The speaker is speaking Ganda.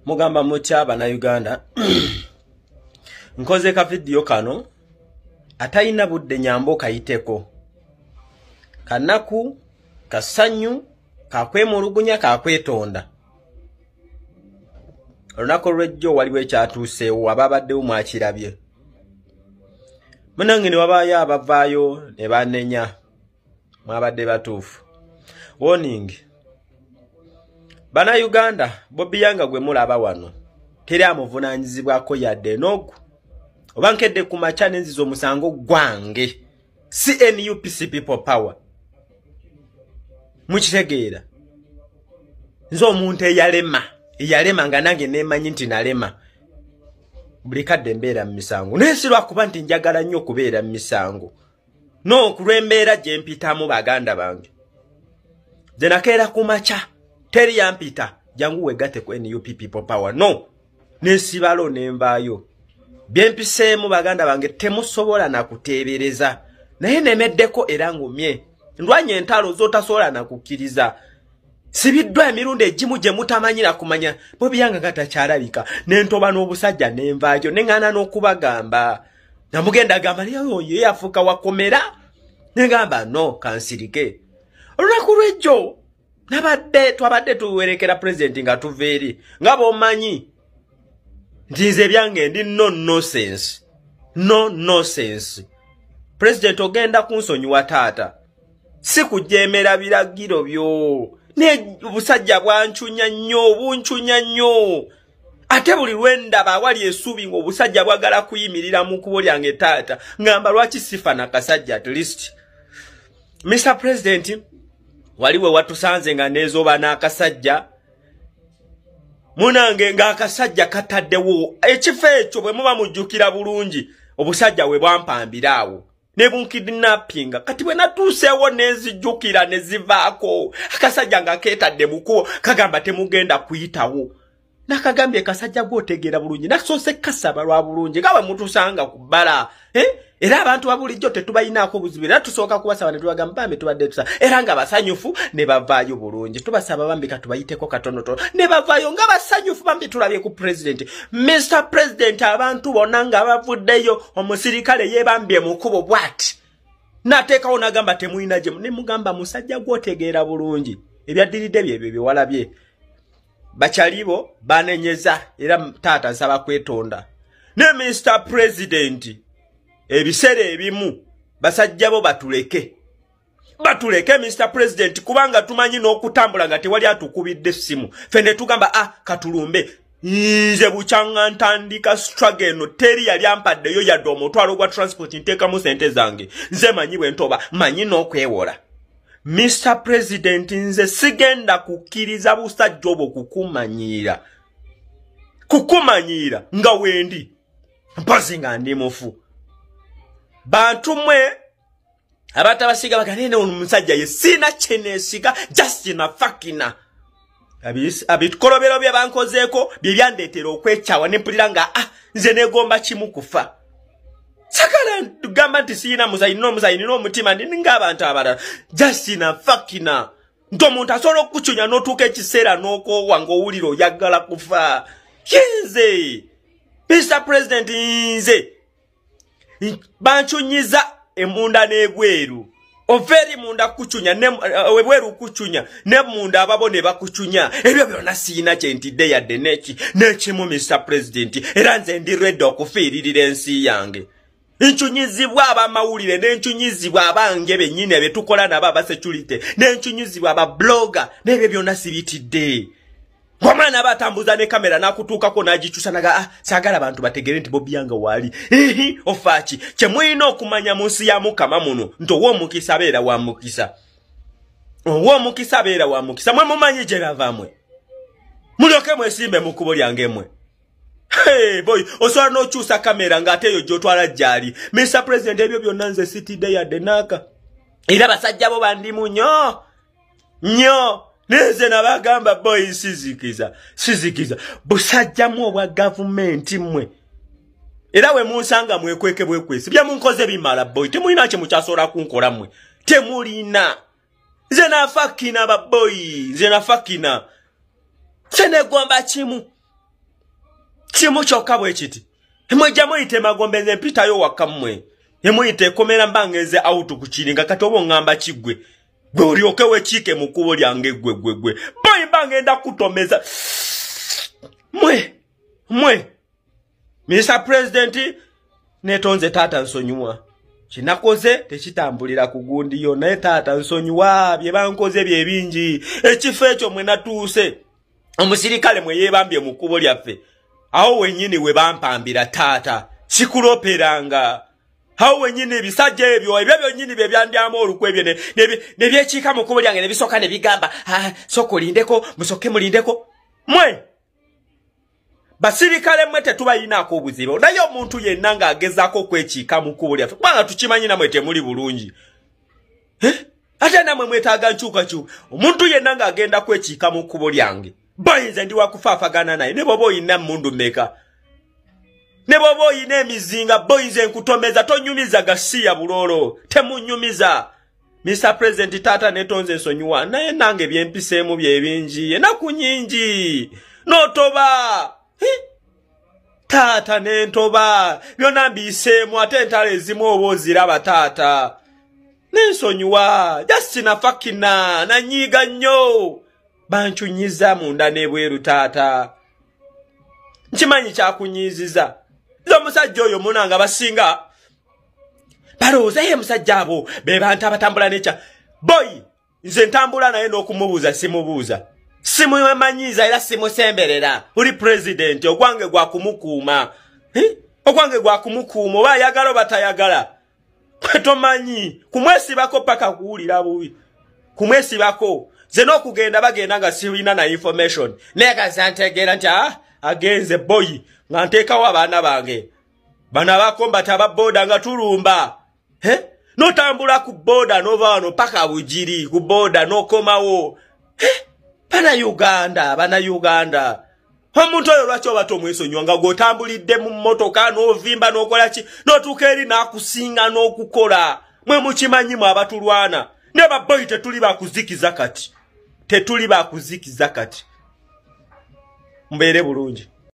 Mugamba mutya bannayuganda? Nkoze ka vidiyo kano, atayina budde nyambo kayiteko. Kanaku, kasanyu, kakwemulugunya, kakwetonda. Olunaku olw'ejjo waliwo ekyatuuseewo, ababaddewo mwakirabye. Munange ne wabaayo abavaayo ne banenya, mwabadde batuufu. Warning. Bannayuganda, Bobi Young gwe mulaba wano teri amuvunaanyizibwako yadde n'ogu. Oba nkedde ku makya n'enziza omusango gwange CNUPC People Power. Mukitegeera? Nze omuntu eyalema nga nange neemanyi nti nalema. Buli kadde mbeera mu misango. Naye si lwakuba nti njagala nnyo okubeera mu misango. No, ku lw'embeera gye mpitamu baganda bange. Nze nakeera ku makya, teri yampita, jangu wegatte ku NUP People Power. No, nensibalo nenvaayo. Bye mpiseemu baganda bange temusobola na kuteebereza. Naye nemeddeko era ngumye. Ndwanye entalo z'otasobola na kukkiriza. Sibiddwa emirundi egimu gye mutamanyira kumanya. Bobi Young nga takyalabika. Nentoba n'obusajja nenvaayo. Neŋŋaana n'okubagamba. Namugenda agamba naye oyo ye yafuuka wakomera. Nengamba no, kansirike. Olunaku lw'ejjo nabadde twabadde tuwerekera pulezidenti nga tuva eri. Nga bw'omanyi nti nze ebyange ndi no nonsense. No nonsense. Pulezidenti ogenda kunsonyiwa taata. Si kujeemera biragiro byo. Ne obusajja bwancunya nnyo, buncunya nnyo. Ate buli lwe ndaba awali essuubi ng'obusajja bwagala kuyimirira mu kkubo lyange taata, ngamba lwaki sifa na kasajja at least. Mr. President, wali we watusanze nga neezooba n'akasajja. Munange ng'akasajja kataddewo ekifo ekyo bwe muba mujjukira bulungi, obusajja we bwampambira awo. Ne bunkidnappinga. Kati bwe natuuseewo nenzijjukira ne zivaako. Akasajja nga keetadde mu kkubo, kagamba temugenda kuyitawo. Nakagambye kasajja gw'otegeera bulungi, nasoose kasaba lwa bulungi nga bwe mutusanga ku bbala. Era abantu ba bulijjo tetubayinaako buzibu, era tusooka kubasaba ne tubagamba bambi tubadde tusaba, era nga basanyufu ne bavaayo bulungi. Tubasaba bambi katubayiteko katonotono ne bavaayo nga basanyufu, bambi tulabye ku pulezidenti. Mr. President, abantu bonna nga bavuddeyo, omusirikale yeebambye mu kkubo bw'ati. N'ateekawo n'agamba temulina gye, ne mugamba musajja gw'otegeera bulungi. Ebyaddiridde byebyo bye walabye. Bakyalibo banenyeza, era taata nsaba kwetonda. Ne Mr. President, ebiseera ebimu basajja bo batuleke. Batuleke Mr. President, kubanga tumanyi n'okutambula nga tewali atukubidde essimu. Ffe ne tugamba ah katulumbe. Nze bukyanga ntandika struggle eno, teri yali ampaddeyo yadde omutwalo gwa transport nteekamu ssente zange. Nze manyi bwe ntoba, manyi n'okwewola. Mr. President, nze sigenda kukkiriza busajja obwo kukumanyiira. Kukumanyiira nga wendi. Mpozi nga ndi mufu. Bantu mmwe abatabasiga baganene ono omusajja ye sina kye neesiga, just na fakina. Abikolobero bye bankozeeko bye byandeetera okwekyawa ne mpulira nga ah nze neegomba kimu kufa. Sagala gamba nti siyina musayi, nina omusayi, nina omutima, ndi ng'abantu abalala. Just na fakina. Nti omuntu asobola okukucunya n'otuuka ekiseera n'okoowa ng'owulira oyagala kufa. Nze Mr. President, nze banchunyiza emunda n'ebweru. Ova eri munda kucunya, ebweru kucunya, ne munda ababo ne bakucunya. Ebyo byonna siyina kye ntidde yadde n'eki n'ekimu Mr. President. Era nze ndi ready okufiiririra ensi yange. Nchunyizibwa abamawulire, n'enchunyizibwa abange bennyini be tukola nabo aba security, n'enchunyizibwa aba blogger, n'ebyo byonna sibitidde. Omwana aba atambuza ne kamera n'akutuukako n'agikyusa naga ah saagala abantu bategere nti Bobi Young waali. Ehi, ofaaki? Kye mulina okumanya mu nsi ya Mukama muno nti ow'omukisa abeera wa mukisa. Ow'omukisa abeera wa mukisa. Mwe mumanyi gye bava mwe. Mulyoke mwesimbe mu kkubo lyange mwe. Hey boy, osobola n'okyusa kamera ng'ate eyo gy'otwala gy'ali. Mr. President, ebyo byonna nze sitidde yadde n'aka. Era basajja bo bandimu nnyo. Nnyo. Nze nabagamba boy sizikiza. Sizikiza. Busajjamu obwa gavumenti mmwe. Era we munsanga mwekweke bwekwesi. Bye munkoze bimala boy. Temulina kye mukyasobola kunkola mmwe. Temulina. Nze nafakina ba boy. Nze nafakina. Nze negomba kimu. Kimu kyokka bwe kiti. Mwejja muyite magombe, nze mpitayo waka mmwe. Emuyite ekomera mba ngenze out ku kiringa, kati oba oŋŋamba kiggwe. Gwe olyoke wekiike mu kkubo lyange gwe gwe gwe. Boyi mba ngenda kutomeza. Mwe, mwe. Mr. President, netonze taata nsonyiwa. Kinakoze tekitambulira ku gundi yo, naye taata nsonyiwa, bye bankoze bye bingi. Ekifo ekyo mwe natuuse. Omusirikale mwe yeebambye mu kkubo lyaffe. Awo wennyini we bampambira taata. Sikuloperanga. Awo wennyini ebisajja ebyo, ebyo byonnyini bye byandyamu olukwe ebyo ne byekiika mu kkubo lyange ne bisooka ne bigamba, sooka olindeko, musooke mulindeko. Mwe! Basirikale mmwe tetubayinaako obuzibu. Naye omuntu yenna ng'agezaako okwekiika mu kkubo lyaffe, kubanga tukimanyi nammwe temuli bulungi. Ate nammwe mwetaaga nkyukakyuka. Omuntu yenna ng'agenda kwekiika mu kkubo lyange, bayinza ndi wakufaafagana naye, ne bw'oba oyina mmundu mmeka. Ne bw'oba oyina emizinga, boyinza enkutomeza, tonyumiza gasiya buloolo, temunyumiza. Mr. President, taata netonze nsonyiwa, naye nange byempiseemu bye bingi, ennaku nnyingi, n'otoba. Taata nentoba, byonna mbiyiseemu, ate entalo ezimu oba oziraba taata. Nensonyiwa, just nafakina, nanyiiga nnyo. Banchunyiza munda n'ebweru taata. Nkimanyi kyakunyiiziza. Nze omusajja oyo munanga basinga balowooza ye musajja abo be bantu abatambula n'ekya. Boy, nze ntambula naye n'okumubuuza simubuuza. Simumanyiiza era simusemberera. Oli president, ogwange gwa kumukuuma. Ogwange gwa kumukuuma, oba ayagala oba tayagala. Tomanyi, kumwesibako paka kuwulira bubi. Kumwesibako. Nze n'okugenda bagenda nga sirina na information. Naye kaza ntegeera nti agenze boy, nga nteekawo abaana bange. Bano abakombata aba boda nga tulumba. N'otambula ku boda n'ova wano paka Bugiri, ku boda n'okomawo. Bana Uganda, bana Uganda. Omuntu oyo lwaki oba tomwesonyiwa nga gw'otambulidde mu mmotoka n'ovimba n'okola ki, n'otuuka eri n'akusinga n'okukola. Mwe mukimanyi mwe abatulwana. Ne baboyi tetuli bakuzikiza kati. Tetuli bakuzikiza kati. Mbeere bulungi.